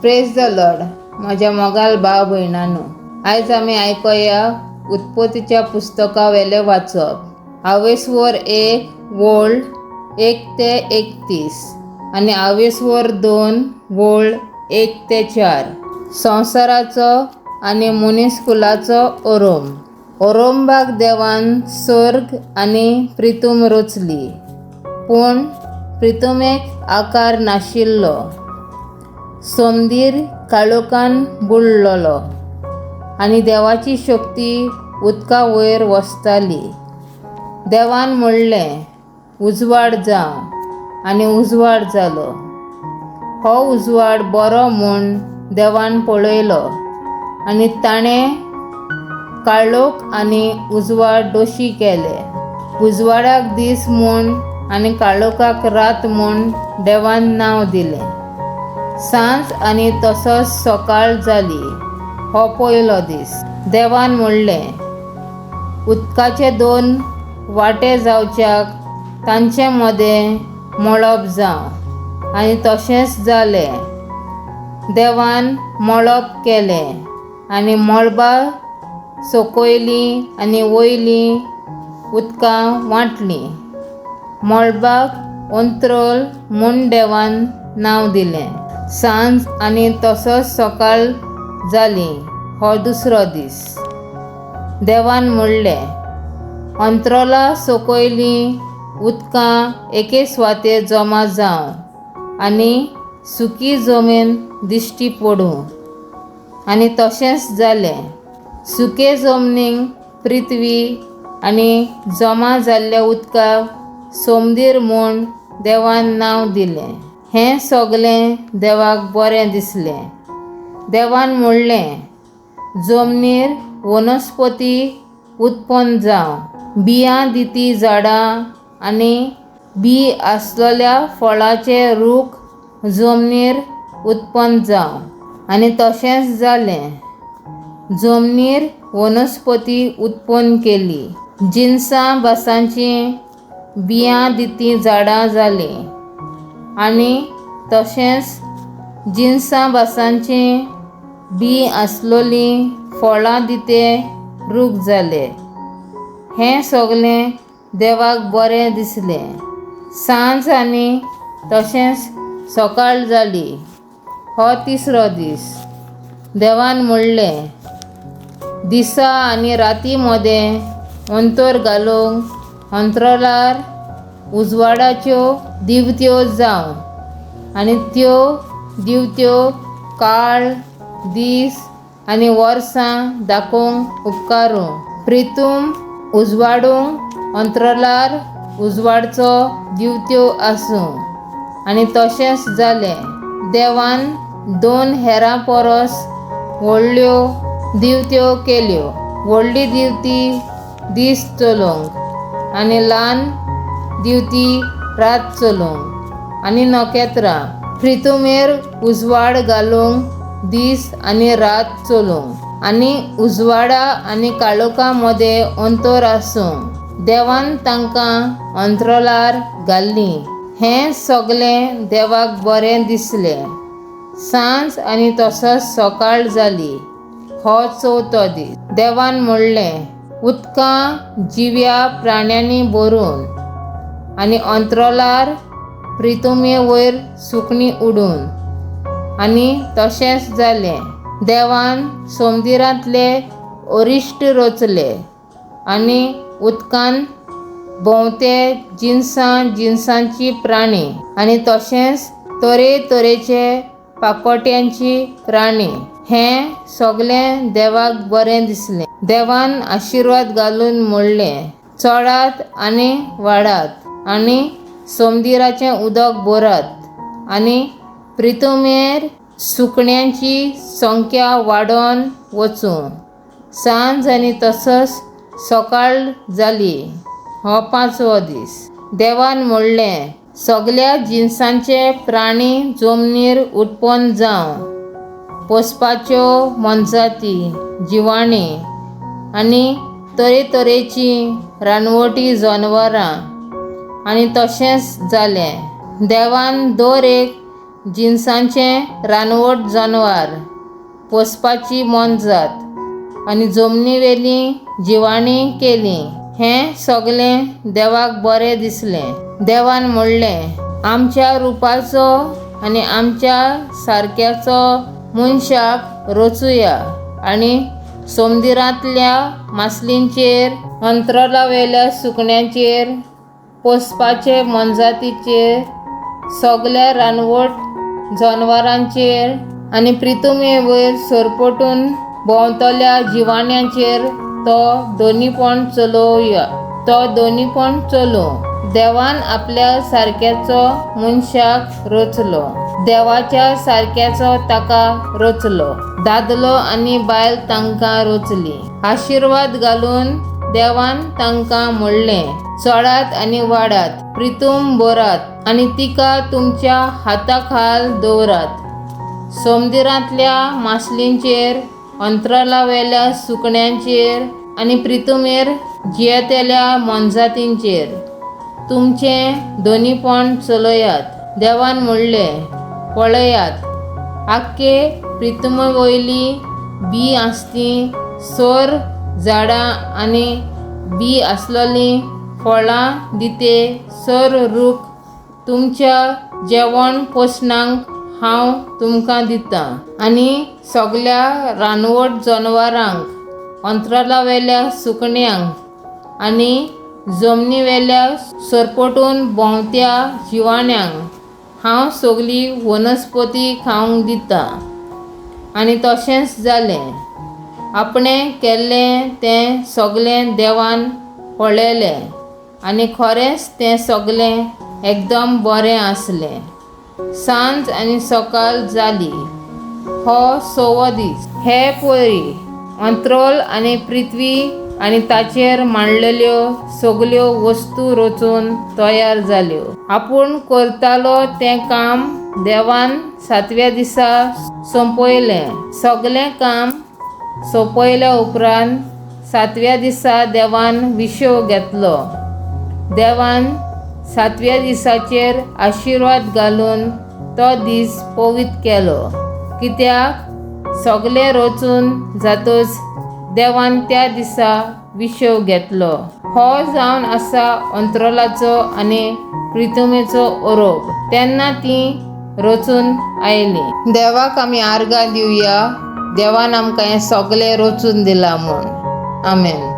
प्रेज the Lord. म्हज्या मोगाल भाव भयणांनो, आयज आमी आयकुया उत्पत्तीच्या पुस्तका वेलें वाचप. आवेस्वर 1 वोळ 1 ते 31 आनी आवेस्वर 2 वोळ 1 ते 4. संवसाराचो आनी मनीसकुलाचो ओरोम. ओरोंबाक देवान स्वर्ग आनी प्रितूम रचली, पूण प्रितुमेक आकार नाशिल्लो. सोमदीर काळोखान बुडलेलो आनी देवाची शक्ती उदका वयर वसताली. देवान म्हणलें, उजवाड जावं, आनी उजवाड जालो. हो उजवाड बरो म्हूण देवान पळयलो आनी ताणें काळोख आनी उजवाड दोशी केले. उजवाडाक दीस म्हूण आनी काळोखाक रात म्हूण देवान नांव दिलें. सांज आनी तसोच सकाळ जाली. हो पयलो दीस. देवान म्हणलें, उदकाचे 2 वांटे जावच्याक तांचे मदें मळब जावं, आनी तशेंच जालें. देवान मळब केलें आनी मळबां सकयलीं आनी वयलीं उदकां वांटलीं. मळबाक अंतरोल म्हूण देवान नांव दिलें. सांज आनी तसोच सकाळ जाली. हो दुसरो दीस. देवान म्हणलें, अंतरोला सकयलीं उदकां एके सुवातेर जमा जावं आनी सुकी जमीन दिश्टी पडूं, आनी तशेंच जालें. सुके जमनीक पृथ्वी आनी जमा जाल्ल्या उदकाक सोमदीर म्हूण देवान नांव दिलें. हें सगलें देवाक बरें दिसलें. देवान म्हणलें, जमनीर वनस्पती उत्पन्न जावं, बियां दिती झाडां आनी बी आसलेल्या फळाचे रूख जमनीर उत्पन्न जावं, आनी तशेंच जालें. जमनीर वनस्पती उत्पन्न केली. जिनसां भासांचीं बियां दिती झाडां जालीं आनी तशेंच जिनसां भासांचीं बी आसलोलीं फळां दिते रूख जाले. हें सगलें देवाक बरें दिसलें. सांज आनी तशेंच सकाळ जाली. हो तिसरो दीस. देवान म्हणलें, दिसा आनी राती मदें अंतर घालूंक अंतराळार उजवाडाच्यो दिवत्यो जावं, आनी त्यो दिवत्यो काळ, दीस आनी वर्सां दाखोवंक उपकारूं. प्रितूम उजवाडूंक अंतराळार उजवाडचो दिवत्यो आसूं, आनी तशेंच जालें. देवान 2 हेरां परस व्हडल्यो दिवत्यो केल्यो. व्हडली दिवती दीस चलोवंक आनी ल्हान दिवती रात चलोवंक, आनी नखेत्रां प्रितुमेर उजवाड घालूंक दीस आनी रात चलोवंक, आनी उजवाडा आनी काळोखा मदें अंतर आसूं. देवान तांकां अंतराळार घाल्लीं. हें सगलें देवाक बरें दिसलें. सांज आनी तसोच सकाळ जाली. हो चवथो दीस. देवान म्हणलें, उदकां जिव्या प्राण्यांनी भरून आनी अंतराळार प्रितुमे वयर सुकणीं उडून, आनी तशेंच जालें. देवान सोमदिरांतले अरिश्ट रचले आनी उदकान भोंवते जिनसां जिनसांची प्राणी आनी तशेंच तरेतरेचे पाकोट्यांची प्राणी. हें सगलें देवाक बरें दिसलें. देवान आशिर्वाद घालून म्हणलें, चडात आनी वाडात आनी सोमदिराचें उदक भरात आनी प्रितुमेर सुकण्यांची संख्या वाडोवन वचूं. सांज आनी तसोच सकाळ जाली. हो पांचवो दीस. देवान म्हणलें, सगल्या जिनसांचे प्राणी जमनीर उत्पन्न जावं, पोसपाच्यो मोनजाती, जिवाणीं आनी तरेतरेचीं रानवटी जनावरां, आनी तशेंच जालें. देवान दर एक जिनसांचें रानवट जनवार, पोसपाची मोनजात आनी जमनीवेलीं जिवाणीं केलीं. हें सगलें देवाक बरें दिसलें. देवान म्हणलें, आमच्या रुपाचो आनी आमच्या सारक्याचो मनशाक रचुया आनी समुद्रांतल्या मासलींचेर, अंतराळावेल्या सुकण्यांचेर, पोसपाचे मोनजातीचेर, सगल्या रानवट जनावरांचेर आनी पृथ्वी वयर सरपटून भोंवतल्या जिवाण्यांचेर तो दोनीपण चलोवया, तो दोनीपण चलोवं. देवान आपल्या सारक्याचो मनशाक रचलो, देवाच्या सारक्याचो ताका रचलो. दादलो आनी बायल तांकां रचली. आशिर्वाद घालून देवान तांकां म्हणलें, चडात आनी वाडात, प्रितूम भरात आनी तिका तुमच्या हाता खाल दवरात. समुद्रांतल्या मासलींचेर, अंतराळावेल्या सुकण्यांचेर आनी प्रितुमेर जियेतल्या मोनजातींचेर तुमचें दोनीपण चलयात. देवान म्हणलें, पळयात, आख्खे प्रितुमे वयली बी आसती सोर झाडां आनी बी आसलेलीं फळां दिते सर रूख तुमच्या जेवण पोशणांक हांव तुमकां दितां. आनी सगल्या रानवट जनावरांक, अंतराळावेल्या सुकण्यांक आनी जमनीवेल्या सरपटून भोंवत्या जिवाण्यांक हांव सगली वनस्पती खावंक दितां. आनी तशेंच जालें. आपणें केल्लें तें सगलें देवान पळयलें आनी खरेंच तें सगलें एकदम बरें आसलें. सांज आनी सकाळ जाली. हो सवो दीस. हे परी अंतरोल आनी पृथ्वी आनी ताचेर मांडलेल्यो सगल्यो वस्तू रचून तयार जाल्यो. आपूण करतालो तें काम देवान सातव्या दिसा सोंपयलें. सगलें काम सोंपयल्या उपरांत सातव्या दिसा देवान विशेव घेतलो. देवान सातव्या दिसाचेर आशिर्वाद घालून तो दीस पवित्र केलो, कित्याक सगलें रचून जातच देवान त्या दिसा विशेव घेतलो. हो जावन आसा अंतराळाचो आनी प्रितुमेचो आरोप. तेन्ना तीं रचून आयलीं. देवाक आमी आर्गां दिवया, देवान आमकां हें सगलें रचून दिलां म्हूण. आमेन.